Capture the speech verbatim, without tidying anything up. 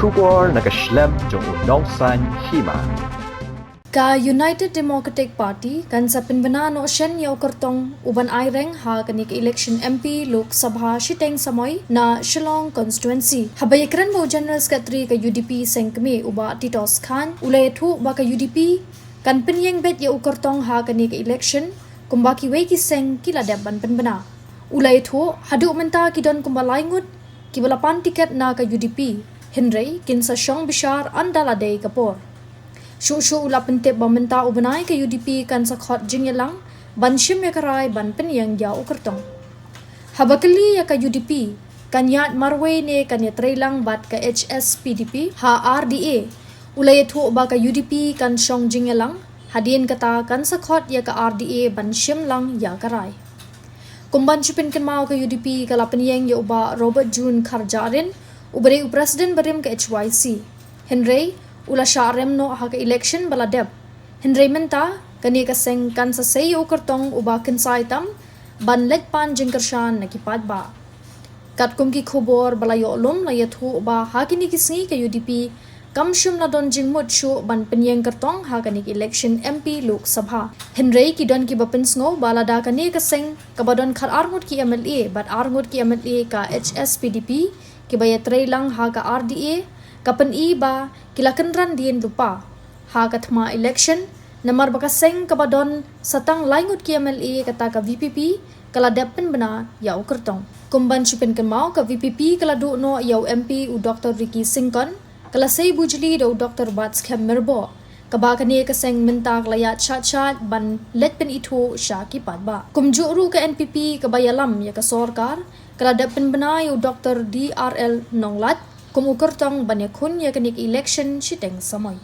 Khubor na ka shlem jong u nongsan hima. Ka United Democratic Party kan sa pynbna noh shen ïa u kyrtong u ban ai reng ha kane ka election M P Lok Sabha shiteng samoi na Shillong constituency. Haba ïakren bad u General Secretary ka U D P seng kmie u Bah Titos Chyne, u la ïathuh ba ka U D P kan pynïeng beit ïa u kyrtong ha kane ka election kumba kiwei ki seng ki la dep ban pynbna. U la ïathuh haduh mynta ki don kumba lai ngut kiba la pan tiket na ka U D P, hynrei kin sa shong bishar ynda la dei ka por. Shuh shuh u la pyntip ba mynta u bnai ka U D P kan sa khot jingïalang ban shim ïa ka rai ban pynïeng ïa u kyrtong. Haba kylli ïa ka U D P kan ïaid marwei ne kan ïatreilang bad ka H S P D P ha R D A, u la ïathuh ba ka U D P kan shong jingïalang, hadien kata kan sa khot ïa ka R D A ban shim lang ïa ka rai. Kum ban shu pynkynmaw, ka U D P ka la pynïeng ïa u Bah Robert June Kharjahrin, uba dei u President barim ka H Y C. Hynrei u la shah rem noh ha ka election ba la dep. Hynrei mynta kane ka seng kan sa sei ïa u kyrtong uba kynsai tam ban leit pan jingkyrshan na ki paidbah. Katkum ki khubor ba la ïoh lum, la ïathuh ba ha kine ki sngi ka U D P kam shym la don jingmut shuh ban pynïeng kyrtong ha kane ka election M P Lok Sabha. Hynrei ki don kiba pynsngew ba lada kane ka seng kaba don khatar ngut ki M L A bad ar ngut ki M L A ka H S P D P kiba ïatreilang ha ka R D A ka pyni ba ki la kynran dien lypa ha ka thma election, namar ba ka seng kaba don sa tang lai ngut ki M L A, kata ka V P P, ka la dep pynbna ïa u kyrtong. Kum ban shu pynkynmaw, ka V P P ka la duh noh ïa u M P u Doctor Ricky Syngkon, ka la sei bujli da u Doctor Batskhem Myrboh, kaba kane ka seng mynta ka la ïaid shait shait ban leit pynithuh sha ki paidbah. Kumjuh ruh ka N P P kaba ïalam ïa ka sorkar ka la dep pynbna ïa u Doctor D R L Nonglait kum u kyrtong ban ïakhun ïa kane ka election shiteng samoi.